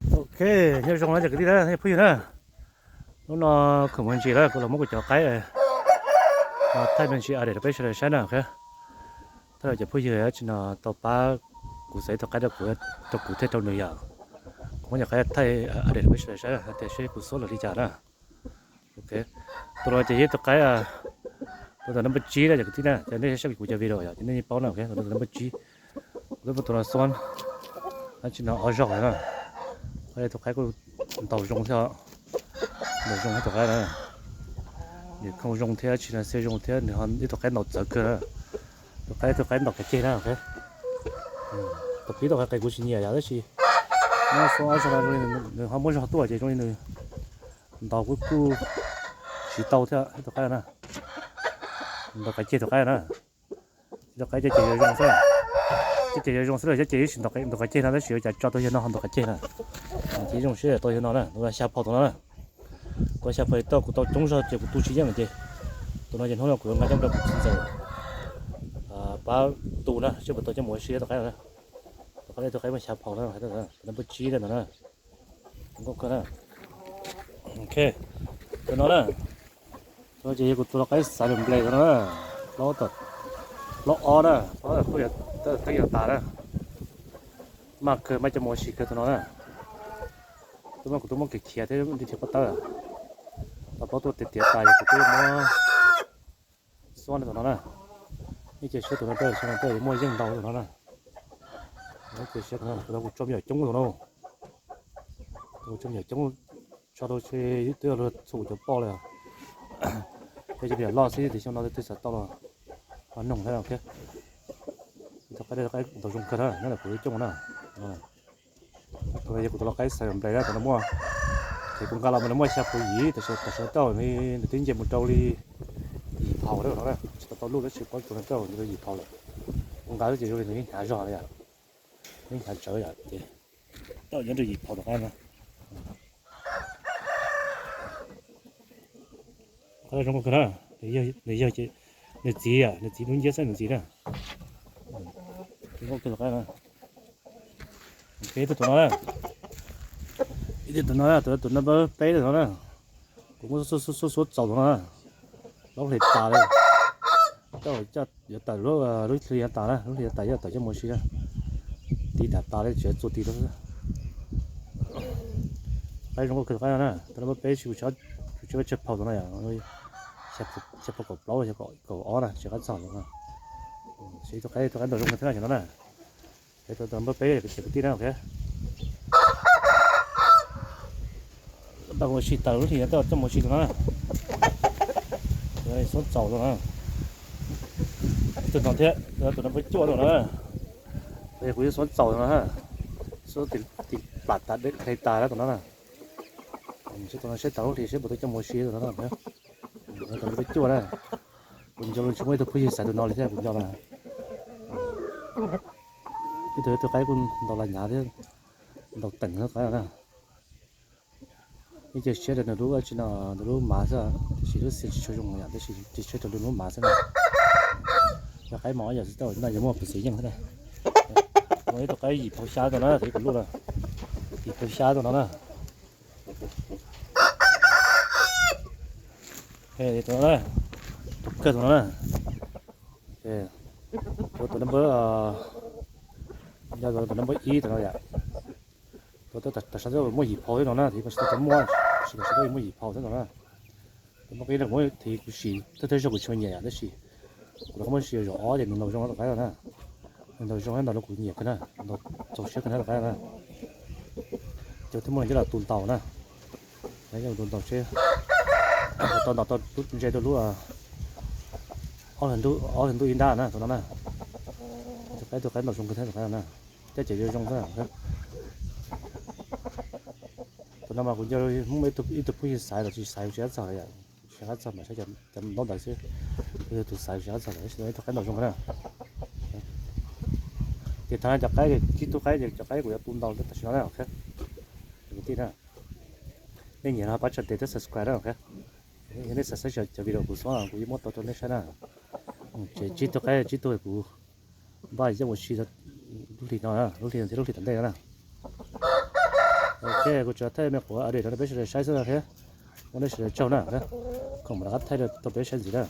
Ok, nyob zoo na cov kwv tij na, phooj ywg na. Hnub no khoom me ntsis lawm, kuv los muab kuv cov qaib no thaij me ntsis update rau peb sawv daws saib na. Thaj cov phooj ywg tsis no tau pab kuv xaiv ib tug qaib rau kuv, rau kuv thiab rau nws yom. Kuv muab cov qaib thaij update rau peb sawv daws saib tias seb kuv xuab lawm li cas na. Ok, tus no ces yog tus qaib, tus ntawm number tsib na cov kwv tij na, ces nej saib kuv cov video yom ces nej yeej paub na. Ok, tus no tus number tsib, kuv twb muab tus no xuab, tsis no ob zaug na. Tus qaib kuj ntaus zoo thiab, ntaus zoo thiab tus qaib na. Nws khoo zoo thiab tsis no xia zoo thiab nws ho ib tug qaib ntaus txawv kawg na. Tus qaib, tus qaib ntaus kav ceg na. Ok, tus pib tau qe kuv tsis nyiam yom tab sis muab xuab ob zaug no zoo li nws ho muab zog tuaj ces zoo li nws ntaus kuj kuj siv tau thiab ib tus qaib na. Ntaus kav ceg tus qaib na. Ib tus qaib caj ces yuav zoo xwb, caj ces yuav zoo xwb, caj ces ib sim ntaus kav ceg no tab sis ua cas tso tau yawg no ho ntaus kav ceg na. Ces zoo siab tau yawg no na, xya phau tus no na. Kuv xya phau tau, kuv tau coob zog ces kuv tu tsis yeej ces tus no ces hnub no kuv yuav nqa coj rau kuv txiv ntxawm pab tu na seb puas tau coj mus ua si tus qaib no. Tus qaib, tus qaib muaj xya phau na, tus no puab tsib na tus no na. Nkauj kawg na. Ok, tus no na, tus no ces yog kuv tus lau qaib Saipan Nplaim tus no na, plaub, plaub ob na, plaub ob kuj teeb yog tas na. Maj kawg, maj coj mus ua si kawg tus no na. Twb muab, kuv twb muab kiag khiav thiab nti thiab pob tawb, tau plaub tuaj tiav tiav tas yog kuv twb muab xuab tus no na. Ib ce siab tus no, tus no twb yuav muaj yeej ntau tus no na. Ib ce siab tus no, tus no kuv tso me nyuam coob tus no, kuv tso me nyuam coob, tso rau twb yog luag txhua cov poj lawm. Peb cov me nyuam loj xwb, tiam xyoo no twb xav tau los ho noog thiab. Ib tug qaib, qaib ntaus zoo kawg na, nyob ntawm kuv lub cooj na. Tus no yog kuv tus lau qaib Saipan Nplaim na, tus no muaj, ces kuv nqa los mas nws muaj xya phau yim, tam sim no tau nws twb nce mus rau li yim phau lawm no na, tsis tau tau luj tab sis kuv tus no tau nws yim phau lawm. Kuv nqa xwb ces zoo li nws yeej hnyav zog na yom, yeej hnyav tsawv yom ces tau nyob rau yim phau tus qaib no. Qaib zoo nkauj kawg na, nws yog, nws txiv, nws txiv lub nciab xwb nws txiv na. Zoo nkauj kawg tus qaib no. Peb tus tus no na, ib tus tus no na, tus tus no peb tus no na, kuv muab xuab xuab xuab txaus tus no na, plaub hlis tas li. Coj yuav tawm lub, lub hli no tas na, lub hli no tas yog tawm coj mus ua si na. Tiv tas tas li tseem txua tiv rau xwb. Qaib zoo nkauj kawg tus qaib no na, tus no peb tsis, kuv tsis muab tsawg phau tus no yom, xya phau kaum plaub, kaum ob na tsis qab txog tus no. Ib tug qaib, ib tug qaib ntaus zoo kawg thiab no na. Tus no peb cov kwv tij na, ok. Tau mus ua si tas lub hli no, tau coj mus ua si tus no na. Xuab txaus tus no. Ib tug no thiab, tus no peb cuaj tus no na. Kuv yuav xuab txaus tus no na. Xuab tiv plam tas dej tas na tus no na. Seb tus no seb tas lub hli seb puas tau coj mus ua si tus no na. Tus no peb cuaj na. Kuv nco tsis muaj ib tug phooj ywg xaiv tus no li thiab kuv nco na. Ib tug, ib tug qaib kuj ntaus las nyav thiab, ntaus teem qaib na. Ib ce siab rau nws lub tsis no, nws lub mav xwb, tiam sis lub xim tsis tshua zoo yom, tiam sis cia siab rau nws lub mav xwb na. Yog qaib mos yam xwb tau no yuav muaj peev xwm yeej xwb na. Muaj ib tug qaib yim phau xya tus no na, kuv luj na, yim phau xya tus no na. Tus no na, tus kawg tus no na. Tus, tus number, tus number ib tus no yom. Tus tam sim no muaj yim phau thiab no na, tus no muaj, tam sim no muaj yim phau thiab no na. Tus no qib no kuv muab, tus kuv siv thawj thawj zaug kuv tsis nyiam yom, tab sis kuv rov qab muab siv zaum ob ces nws ntaus zoo tus qaib no na. Nws ntaus zoo thiab ntaus no kuv nyiam kawg na, ntaus txaus siab kawg na tus qaib no na. Ces thiaj muaj coj los tu ntaus na. Coj los tu ntaus seb tau ntaus tau lub ntse rau lub ob hlis ntuj ib nrab na tus no na. Tus qaib, tus qaib ntaus zoo kawg thiab tus qaib no na. Caj ces yuav zoo xwb. Tus no mas kuv nco Hmoob ib tug phooj ywg xaiv los tsis xaiv tsis qab txog lawm yom, tsis qab txog mas saib cov ntaub ntawv xwb. Kuv yog tus xaiv tsis qab txog lawm, tab sis ib tug qaib ntaus zoo kawg na. Ces thaum no cov qaib, tsib tug qaib, cov qaib kuv yuav tu ntaus tam sim no na, ok. Kwv tij na, nej nyiam no pab tsa tes thiab subscribe na, ok. Yog nej xav saib cov video kuv tso kuv yeej muab tau rau nej saib na. Ces tsib tug qaib, tsib tug kuv npaj coj mus ua si lub hli no, lub hli no thiab lub hli tom ntej no na. Ok, kuv tsuas thaij me quav a di rau peb sawv daws saib xwb na thiab. Ua nej sawv daws tsaug na. Khoom mam rov qab thaij rau peb saib ntxiv na.